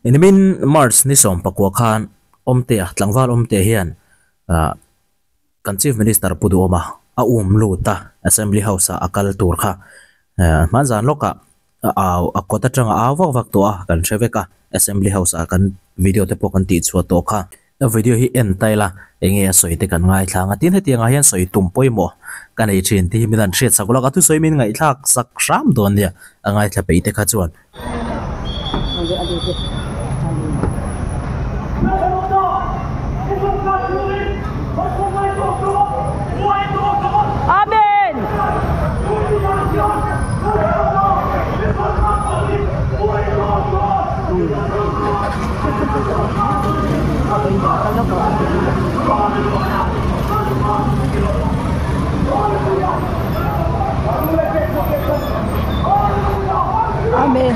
Nimin March ni 19 khan Awmtea, tlangval Awmtea hian kan Chief Minister Pu Duhawma a um lut a, Assembly House ah a kal tur kha hmanzan lawkah a au a kawt atanga au vak vak tawh a kan hre vek a, Assembly House ah kan video te pawh kan tih chhuah tawh kha. A video hi en ta ila enge a sawi te kan ngaithla ang a, tin hetiangah hian sawi tum pawimawh ka nei thin tih hi min han hriat sak lawk a, thusawi min ngaihthlak sak hram dawn nia a ngaithla peih te kha chuan. Amen.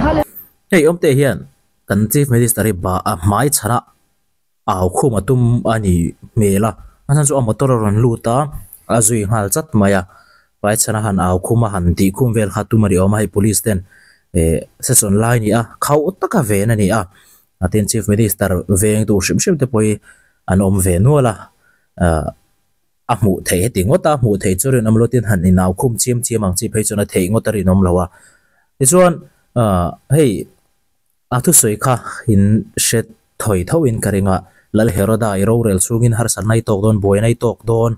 Hei awmte hian kan Chief Minister hi ba a hmai chhana au khum a tum a nih hmel a, a chhan chu a motor a rawn lut a, a zui nghal chat mai a, hmai chhana han au khum a han tih khum vel kha tum a ni awm a, hei police ten eh session lai a ni a, khauh taka ven a ni a. A tin Chief Minister veng duh hrim hrim te pawh hi an awm ve nual a, ah a hmuh theih heti ngawt a, hmuh theih chu rinawm lo tin han inau khum chiam chiam ang chi phei chuan a theih ngawt a rinawm lo a. Tichuan ah hei a thusawi kha in hre thawi tho in ka ring a, Lal Heroda i rorel chhungin harsatna i tawk dawn, buaina i tawk dawn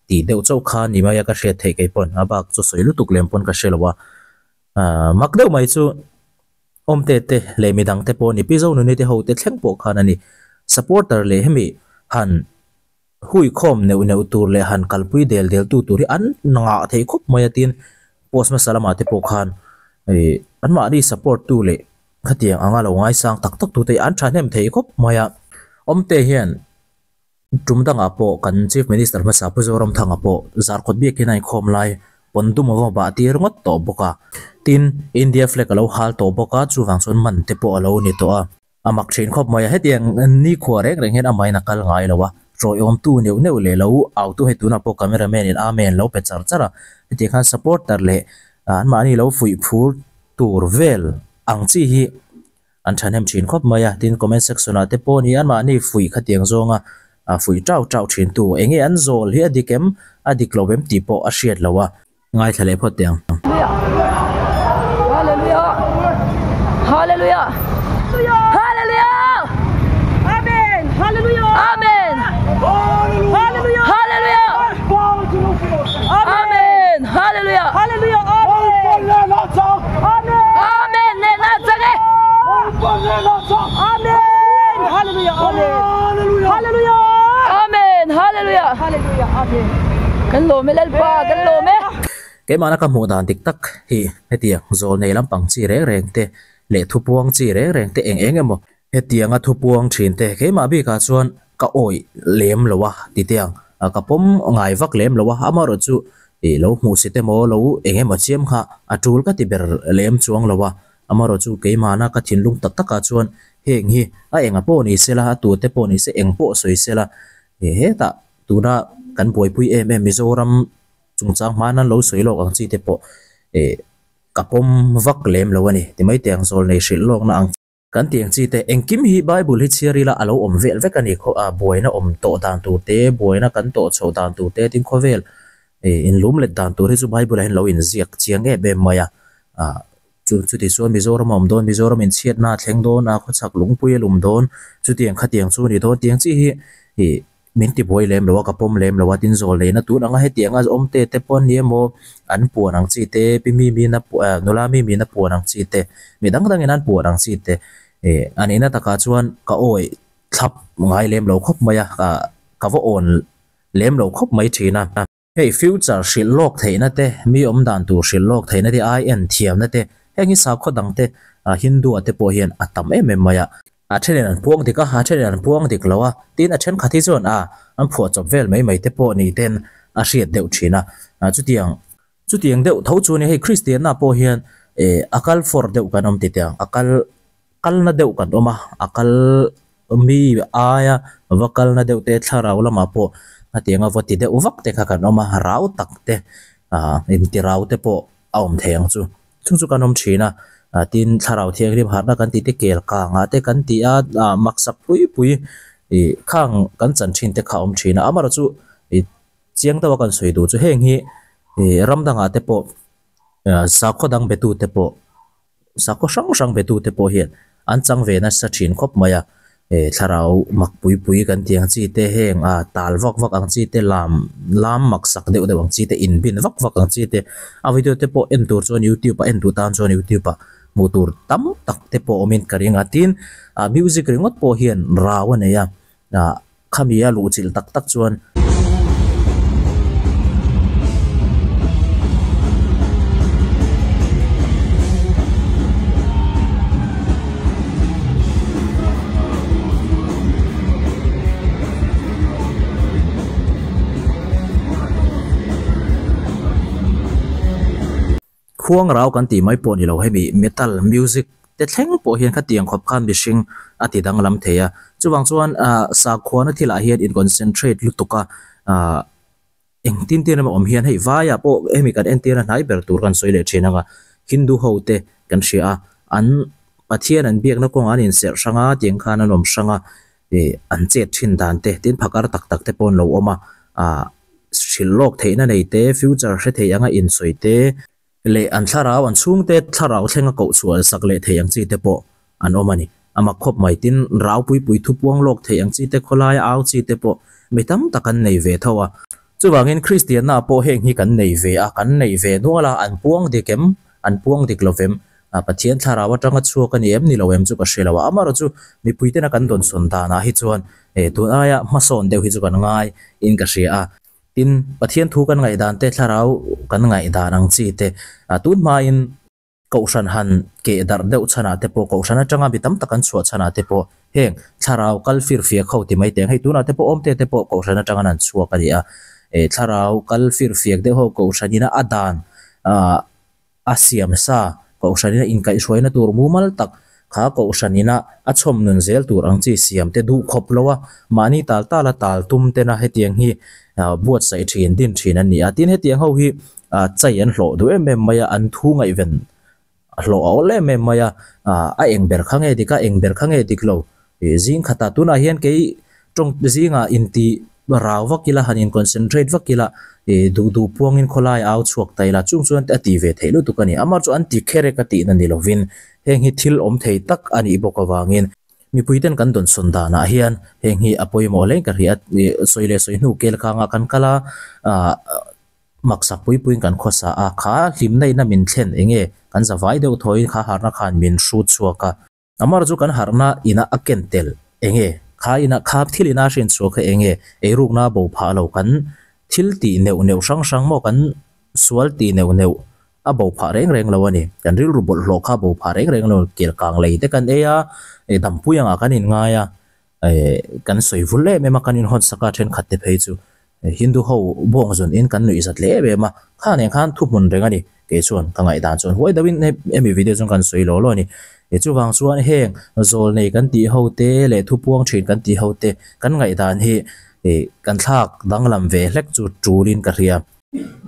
tih deuh chauh kha ni mai a ka hriat theih kei pawn a bak chu sawi lutuk lem pawn ka hre lo a. Ah mak deuh mai chu Awmte te leh midang te pawh a ni, Pi Zonuni te ho te thleng pawh khan a ni. Supporter leh hemi han hui khawm neuh neuh tur leh han kalpui del del tu tur hi an ngah thei khawp mai a tin post hmasa lamah te pawh khan ih anmahni support tu leh khatiang anga lo ngaisang tak tak tu te hi an thahnem thei khawp mai a. Awmte hian Tum dangah pawh kan Chief Minister hmasa Pu Zoramthanga pawh Zarkawt biakin a inkhawm lai pawn dum a va bah tir ngawt tawh bawk a. Tin, India flag a lo hal tawh bawk a, chuvang chuan man te pawh a lo ni tawh a. A mak thin khawp mai a, hetiang nikhua reng reng hian amahin a kal ngai lo a, ṭawiawmtu neuh neuh leh lo autu hei tunah pawh camera man in Amen lo pe char char a, hetiang khan supporter leh anmahni lo fuih phur tur vel ang chi hi An thahnem thin khawp mai a, tin comment section ah te pawh ni an mahni fuih khatiang zawnga fuih tau tau thin tu eng nge an zawl hi a dik em a dik lo em tih pawh a hriat loh a, ngaithla leh phawt teh ang. Hallelujah Hallelujah Hallelujah Amen Hallelujah Amen Hallelujah Hallelujah Amen Hallelujah Hallelujah Amen Amen le na chang e. Amen Hallelujah Amen Hallelujah Amen Hallelujah Hallelujah Amen Kan lawm e Lalpa kan lawm e. Keimahna ka hmuh dan dik tak hi hetiang zawl nei lampang chi reng reng te leh thupuang chi reng reng te eng eng emaw hetianga thupuang thin te keimah bikah chuan ka awih lem lo a ti te ang ka pawm ngai vak lem lo a amaherawhchu ih lo hmuh si te maw lo eng emaw chiam kha a tul ka ti ber lem chuang lo a amaherawhchu keimahna ka thinlung tak takah chuan heng hi a enga pawh ni sela a tute pawh ni se eng pawh sawi sela ih hetah tuna kan buaipui em em Mizoram chungchang hmana lo sawi lawk ang chi te pawh ih ka pawm vak lem lo a ni ti mai te ang zawl nei hrilh lawkna ang. Kan tiang chi te, engkim hi Bible hi chhiar ila a lo awm vel vek a ni khaw a, buaina awm tawh dan tur te, buaina kan tawh chhoh dan tur te, tin khawvel inlum let dan tur hi chu Bible ah hian lo inziak chiang em em mai a, ah chu chuti chuan Mizoram a awm dawn, Mizoram inchhiatna a thleng dawn a, khawchhak lungpui a lum dawn, chutiang khatiang chu a ni dawn, tiang chi hi ih Min ti buai lem lo a, ka pawm lem lo a, tin zawl neihna tun anga hetianga awm te te pawh an ni emaw, an puan ang chi te, pi mi mina eh nula mi mina puan ang chi te, mi dang dangin an puan ang chi te eh a nihna takah chuan ka awih thlap ngai lem lo khawp mai a, ka va awn lem lo khawp mai thin a. Hei future hrilh lawk theihna te, mi awm dan tur hrilh lawk theihna te, ai en thiamna te, heng hi sakhaw dang te, Hindu ah te pawh hian a tam em em mai a. A thenin an puang dik a, a thenin an puang dik lo a, tin a thenkhat hi chuan a an phuah chawp vel mai mai te pawh ni ten a hriat deuh thin a. Chutiang chutiang deuh tho chu a ni, hei Kristianna pawh hian a kal fawr deuh kan awm ti teh ang, a kal kalna deuh kan awm a, a kal mi aia va kalna deuh te thlarau lamah pawh hetianga va ti deuh vak te kha kan awm a, rau tak te ah inti rau te pawh a awm thei ang chu. Chung chu kan awm thin a, Tin, Thlarau Thianghlim harhna kan tih te kel kangah te kan ti a, maksak pui pui ih khang kan chan thin te kha a awm thin a. Amaherawhchu ih chiang deuha kan sawi duh chu heng hi ih ram dangah te pawh sakhaw dang betu te pawh Sakhaw hrang hrang betute pawh hian an chang ve nasa thin khawp mai a, thlarau mak pui pui kan tih ang chi te, heng a tal vak vak ang chi te, lam lam mak sak deuh deuh ang chi te, inbin vak vak ang chi te, a video te pawh en tur chuan youtube ah en duh tan chuan youtube ah hmuh tur tam tak te pawh awmin ka ring a, tin ah music ringawt pawh hian rau a nei a, ah khami a luhchilh tak tak chuan. Khuang rau kan tih mai pawh ni lo hemi metal music te thleng pawh hian khatiang khawp khan mihring a ti danglam thei a. Chuvang chuan ah sakhuana thilah hian in concentrate lutuk a ah engtin tin emaw awm hian hei vaiah pawh hemi kan entirna hnai ber tur kan sawi leh thin ang a, Hindu ho te kan hria a, an Pathian an biakna kawngah an inserh hrang a tiang khan an awm hrang a ih an chet thin dan te tin phakar tak tak te pawh an lo awm a ah hrilh lawk theihna nei te future hre thei anga insawi te leh an thlarau an chhungte thlarau thlenga koh chhuah sak leh thei ang chi te pawh an awm a ni. A mak khawp mai tin rau pui pui thu puang lawk thei ang chi te khawlaia au chi te pawh mi tam tak an nei ve tho a. Chuvangin Kristianna pawh heng hi kan nei ve a, kan nei ve nual a, an puang dik em? An puang dik lo vem? Pathian thlarau atanga chhuak a ni em ni lo em chu ka hre lo a, amaherawhchu mipuitena kan dawnsawn danah hi chuan tun aia hmasawn deuh hi chu kan ngai in ka hria a. Tin, Pathian thu kan ngaihdan te, thlarau kan ngaihdan ang chi te, tun hmain Kohhran han keh darh deuh chhanah te pawh, Kohhran atanga mi tam tak an chhuah chhanah te pawh heng thlarau kal firfiak ho ti mai teng, hei tunah te pawh awmte te pawh Kohhran atanga an chhuak a ni a, thlarau kal firfiak deuh ho Kohhran ina a dan a siam sa, Kohhran ina inkaihhruaina tur mumal tak kha Kohhran ina a chhawm nun zel tur ang chi siam te duh khawp lo a, mahni tal tala tal tum tena hetiang hi buatsaih thin, din thin an ni a. Tin, hetiang ho hi chai an hlawh duh em em mai a, an thu ngaihven hlawh a awl em em mai a, a eng ber kha nge dik a, eng ber kha nge dik lo. Zing khatah tunah hian kei tawng zingah inti rau vak ila, han in concentrate vak ila, duh duh puangin khawlai au chhuak ta ila, chung chuan a ti ve theih lutuk a ni. Amah chu an ti kher e ka tihna ni lovin heng hi thil awm thei tak a nih bawk avangin mipuiten kan dawnsawn danah hian heng hi a pawimawh hle ka hria. Sawi leh sawi hnu kel kangah kan kal a, maksak pui puiin kan khawsa a, kha hlimna ina min thlen eng nge kan zavai deuh thawiin kha harhna khan min hrut chhuak a. Amar chu kan harhna ina a ken tel eng nge? Kha ina kha thil ina hrin chhuak kha eng nge? Eirukna bo phah lo kan thil tih neuh neuh hrang hrang maw kan sual tih neuh neuh a bo phah reng reng lo a ni. Kan rilru bawlhhlawh kha bo phah reng reng lo. Kel kang lei te kan ei a, dampui angah kan inngai a, kan sawi vul em em a, kan inhawnsak a thenkhat te phei chu Hindu ho bawng zun in kan nuih zat leh em em a, kha nen khan thuhmun reng a ni. Kei chuan ka ngaihdan chuan huai deuhin hemi video chuan kan sawi lo lo a ni. Chuvang chuan heng zawlnei kan tih ho te leh thupuang thin kan tih ho te kan ngaihdan hi kan thlak danglam ve hlek chu tulin ka hria.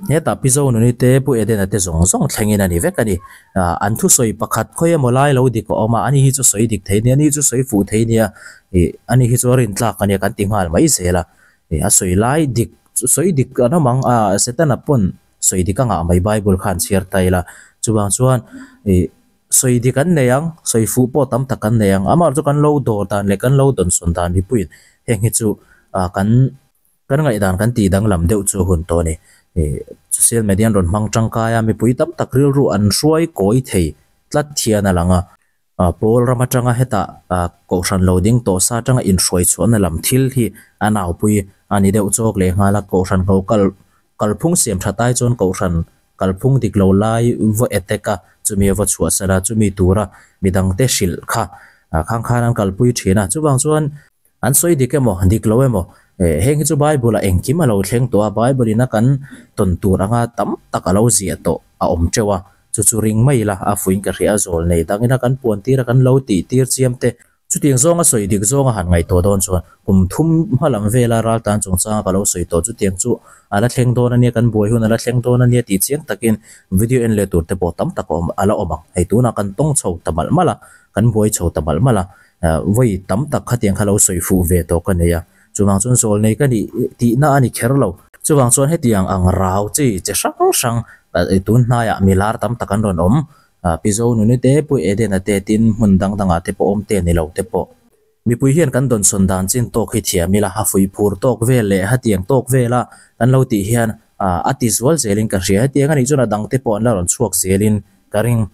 Hetah Pi Zonuni te Pu Edena te zawng zawng thlengin a ni vek a ni. An thusawi pakhat khawi emaw lai lo dik a awm a, ani hi chu sawi dik thei nia, ani chu sawi fuh thei nia, ih ani hi chu a rintlak a nia kan ti nghal mai zel a. Ih a sawi lai dik chu sawi dik an awm ang a, Setana pawn sawi dik a ngah mai Bible khan chhiar ta ila. Chuvang chuan ih sawi dik an nei ang, sawi fuh pawh tam tak an nei ang. Amah chu kan lo dawr dan leh kan lo dawnsawn dan mipuiin heng hi chu ah kan. Kan ngaihdan kan tih danglam deuh chu hun tawh a ni. Ih social media an rawn hmang tangkai a, mipui tam tak rilru an hruai kawi thei tlat thian a lang a. Pawl ram atanga hetah kohhran lo ding tawh sa atanga inhruai chhuahna lam thil hi a naupui a ni deuh chawk leh nghal a. Kohhran ho kal kalphung siam that ai chuan kohhran kalphung dik lo lai va attack a, chumi a va chhuahsan a, chumi tura midangte hrilh kha khang khan an kalpui thin a. Chuvang chuan An sawi dik emaw, dik lo emaw, heng hi chu Bible-ah engkim a lo thleng tawh a, Bible-in a kan tawn tur anga tam tak a lo ziah tawh a awm teuh a, chu chu ring mai ila a fuin ka hria a, zawl nei dangin a kan puan tir a, kan lo tih tir chiam te. Chutiang zawnga sawi dik zawnga han ngaihtuah dawn chuan kum thum hma lam vela raltan chungchanga ka lo sawi tawh chutiang chu a la thleng dawn a nia, kan buai hun a la thleng dawn a nia tih chiang takin video en leh tur te pawh tam tak a awm a la awm ang. Hei tunah kan tawng chho ta malh malh a, kan buai chho ta malh malh a, vawi tam tak khatiang kha lo sawi fuh ve tawh ka nei a. Chuvang chuan zawlnei ka nih tihna a ni kher lo. Chuvang chuan hetiang ang rau chi che hrang hrang tun hnaiah milar tam tak an rawn awm. Pi Zonuni te, Pu Edena te tin hmun dang dangah te pawh awm te ni lo te pawh. Mipui hian kan dawnsawn dan chin tawk hi thiam ila, a fuih phur tawk vel leh hetiang tawk vela kan lo tih hian a ti zual zelin ka hria. Hetiang anih chuan a dang te pawh an la rawn chhuak zelin ka ring.